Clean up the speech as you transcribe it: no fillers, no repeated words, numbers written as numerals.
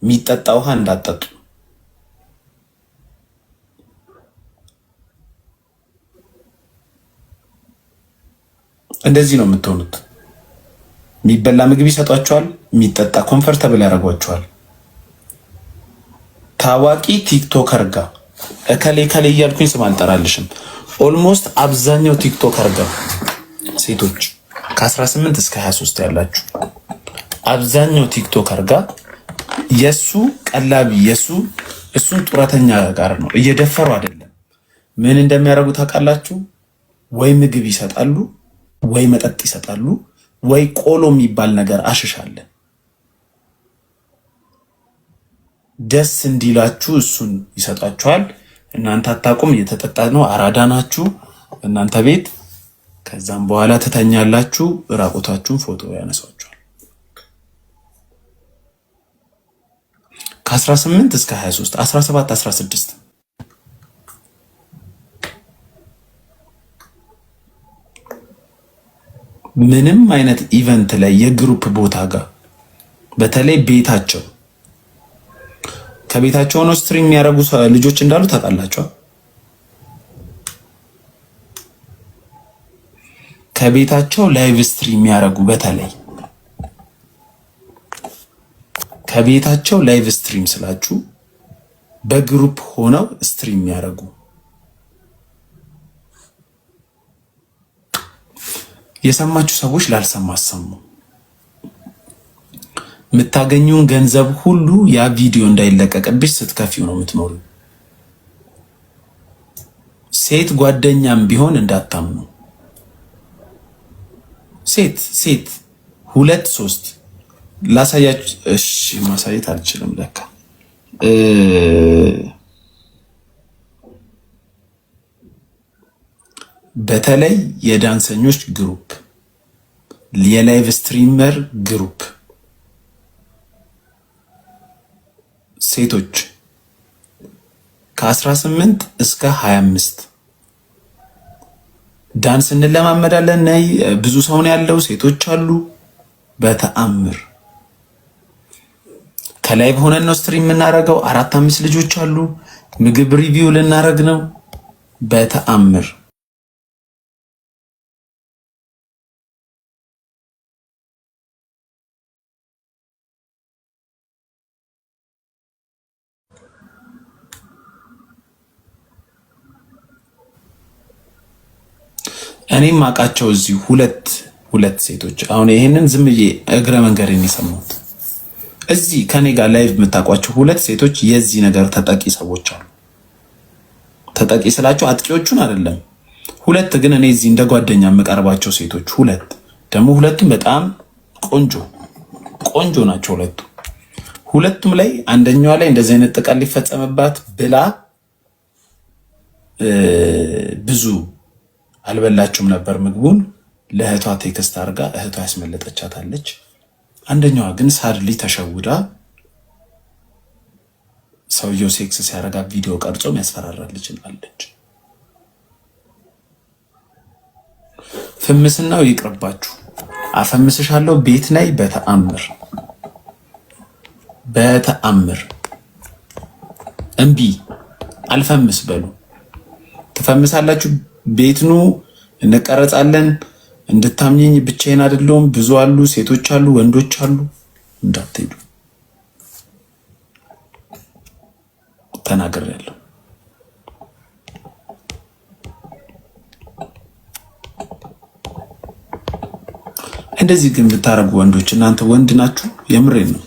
የሚጠጣ ውሃ እንዳትጠጡ። እንደዚህ ነው የምትሆኑት። የሚበላ ምግብ ይሰጧቸዋል፣ የሚጠጣ comfortable ያደርጓቸዋል። ታዋቂ TikToker ጋ እከሌ እከሌ እያልኩኝ ስም አልጠራልሽም። Almost አብዛኛው TikToker ጋ ሴቶች ከ18 እስከ 23 ያላችሁ አብዛኛው TikToker ጋ የሱ ቀላቢ የሱ እሱን ጡረተኛ ጋር ነው እየደፈሩ አይደለም። ምን እንደሚያደርጉ ታውቃላችሁ? ወይ ምግብ ይሰጣሉ፣ ወይ መጠጥ ይሰጣሉ፣ ወይ ቆሎ የሚባል ነገር አሽሻለ ደስ እንዲላችሁ እሱን ይሰጧችኋል። እናንተ አታውቁም፣ እየተጠጣ ነው። አራዳ ናችሁ እናንተ ቤት። ከዛም በኋላ ትተኛላችሁ። ራቁታችሁን ፎቶ ያነሷችኋል። ከ18 እስከ 23፣ 17፣ 16 ምንም አይነት event ላይ የ group ቦታ ጋር በተለይ ቤታቸው ከቤታቸው ሆነው stream የሚያደርጉ ልጆች እንዳሉ ታውቃላችሁ። ከቤታቸው live stream የሚያደርጉ በተለይ ከቤታቸው live stream ስላችሁ በ group ሆነው stream የሚያደርጉ የሰማችሁ ሰዎች ላልሰማ አሰሙ። የምታገኙን ገንዘብ ሁሉ ያ ቪዲዮ እንዳይለቀቅብሽ ስትከፊው ነው የምትኖሩ። ሴት ጓደኛም ቢሆን እንዳታምኑ። ሴት ሴት ሁለት ሶስት ላሳያችሁ። እሺ ማሳየት አልችልም ለካ። በተለይ የዳንሰኞች group፣ የ live streamer group ሴቶች ከ18 እስከ 25 ዳንስ እንለማመዳለን። ነይ ብዙ ሰው ነው ያለው፣ ሴቶች አሉ። በተአምር ከ live ሆነን ነው stream የምናደርገው። አራት አምስት ልጆች አሉ። ምግብ review ልናደርግ ነው። በተአምር እኔም አውቃቸው እዚህ ሁለት ሁለት ሴቶች አሁን ይሄንን ዝም ብዬ እግረ መንገድ የሰማሁት እዚህ ከኔ ጋር live የምታውቋቸው ሁለት ሴቶች የዚህ ነገር ተጠቂ ሰዎች አሉ። ተጠቂ ስላቸው አጥቂዎቹን አይደለም። ሁለት ግን እኔ እዚህ እንደ ጓደኛ የምቀርባቸው ሴቶች ሁለት ደግሞ ሁለቱም በጣም ቆንጆ ቆንጆ ናቸው። ሁለቱ ሁለቱም ላይ አንደኛዋ ላይ እንደዚህ አይነት ጥቃት ሊፈጸምባት ብላ ብዙ አልበላችሁም ነበር ምግቡን ለእህቷ text አድርጋ እህቷ ያስመለጠቻታለች። አንደኛዋ ግን sadly ተሸውዳ ሰውየው ሴክስ ሲያረጋ ቪዲዮ ቀርጾ ያስፈራራልች አለች። ፍምስናው ይቅርባችሁ። አፈምስሻለሁ ቤት ላይ በተአምር በተአምር እምቢ አልፈምስ በሉ። ትፈምሳላችሁ። ቤት ኑ እንቀረጻለን። እንድታምኘኝ ብቻዬን አይደለሁም። ብዙ አሉ፣ ሴቶች አሉ፣ ወንዶች አሉ። እንዳትሄዱ ተናግሬያለሁ። እንደዚህ ግን ብታደርጉ ወንዶች እናንተ ወንድ ናችሁ? የምሬን ነው።